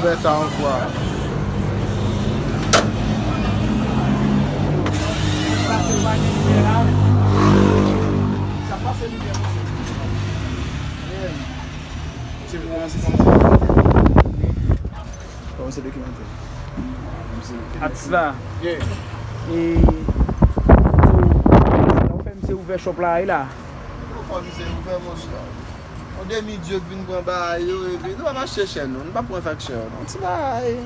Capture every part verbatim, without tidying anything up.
Fè sa yon fwa. Kòmanse dokimante. Atis la. Yeah. E, ou fè misye ouvè shop la, e la. Ou fè misye ouvè, monchè. Yon demi dye k vin pran bagay yo, epi nou pa mache chè non, nou pa pran fè chè non. Ti bagay.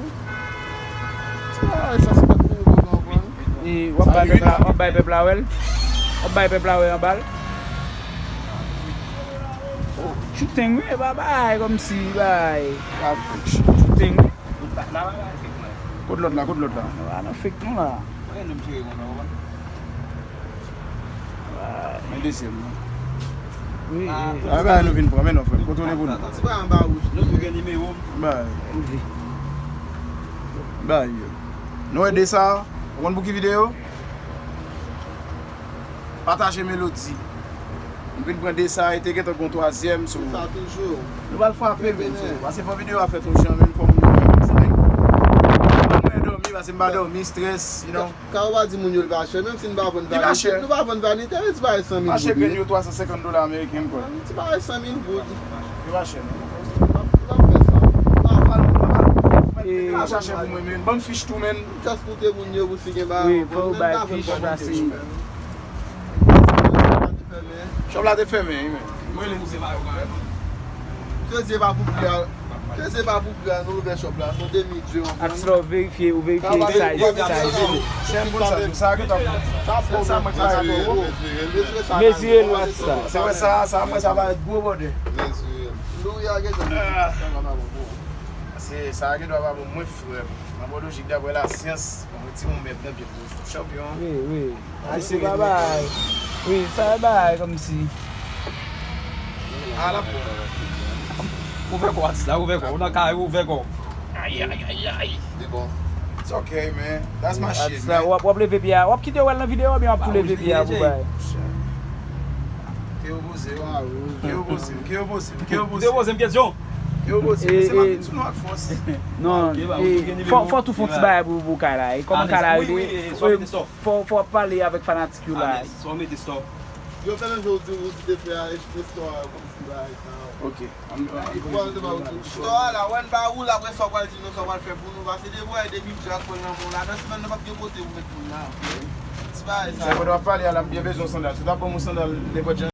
Ti bagay, san senkant mil goud, ou konprann? E w ap bay pèp la, w ap bay pèp la wè l? W ap bay pèp la wè anba l? Chou teng wi, e pa bay kòmsi bay. Chou teng wi. Kot lòt la, kot lòt la? Nou pa nan fake non la. Men dezyèm nan. Wi, e. A, bay nou vin pran, men non, frè m. Kontwole pou nou. Ti bay anba wouj. Nou tou gen nimewo m. Bay. Bay yo. Nou wè de sa, ou konn pou ki videyo? Pataje Melody. M vin pran de sa, e te gentan gon twazyèm sou. Sa toujou. Nou pral frape, men. Pase fò videyo a fèt yon jan, men fò moun yo wè. Ban mwen dòmi, pase m pa dòmi, strès, you know. Ka ou pa di moun yo l pa chè, menm si n pa vann vanite, nou pa vann vanite, men ti bagay san mil goud. Mache grenn yo twa san senkant dola ameriken, m kwè. Ti bagay san mil goud. Yo pa chè, non. N ap fè sa. Al chache pou mwen, men. Ban m fich tou, men. Just koute moun yo pou si gen bagay. Wi, fò w bay fich, pase. Shop la te fèmen, wi, men. Mwen, li se pa yo, kanmenm. Sezi pa pou pri a. Sezi pa pou pri a, nou ouvè shop la. Se yon demi dye, ou konprann? Atis la, ou verifye, ou verifye size, size. Chè m konn sa, sa gentan bon. Sa mwen sa yo. Mezire l, atis la. Se wè sa, sa mwen sa va gwo bòdè. Mezire l. Louri a gentan. Se sa gentan pa bon, mwen frè m. Nan bon lojik daprè lasyans, mwen ti moun mèt nan pye pou chanpyon. Wi, wi. Atis la bay. Wi, sa bay kòmsi. Ala pou. Ouvè kò atis la, ouvè kò. Ou nan kay, ouvè kò. Ay, ay, ay, ay. Li bon. It's okay, man. That's my shit, man. Atis la, w ap, w ap leve pye a. W ap kite w al nan videyo oubyen w ap tou leve pye a pou bay? Ke yo poze, ke yo poze, ke yo poze, ke yo poze. Ou te poze m kesyon. Ke yo poze, se pa vin sou nou ak fòs. Non, fò, fò tou fon ti bagay pou, pou kay la. E kòman kay la rele? Fò, fò w ap pale avèk fanatik yo la. Yo fè menm jan ou di, ou di te fè a, ekspresyon a, kòmsi bagay sa. Ok. Istwa a la, wè n ba ou l, apre sa w pral di nou sa w pral fè pou nou, pase depi w wè demi dye ak pran nan men w la, nan semèn nan p ap gen kote pou met moun la. Ti bagay sa. Sa w ap pale a la, m byen bezwen sandal. Si w ta ban m yon sandal, nenpòt jan.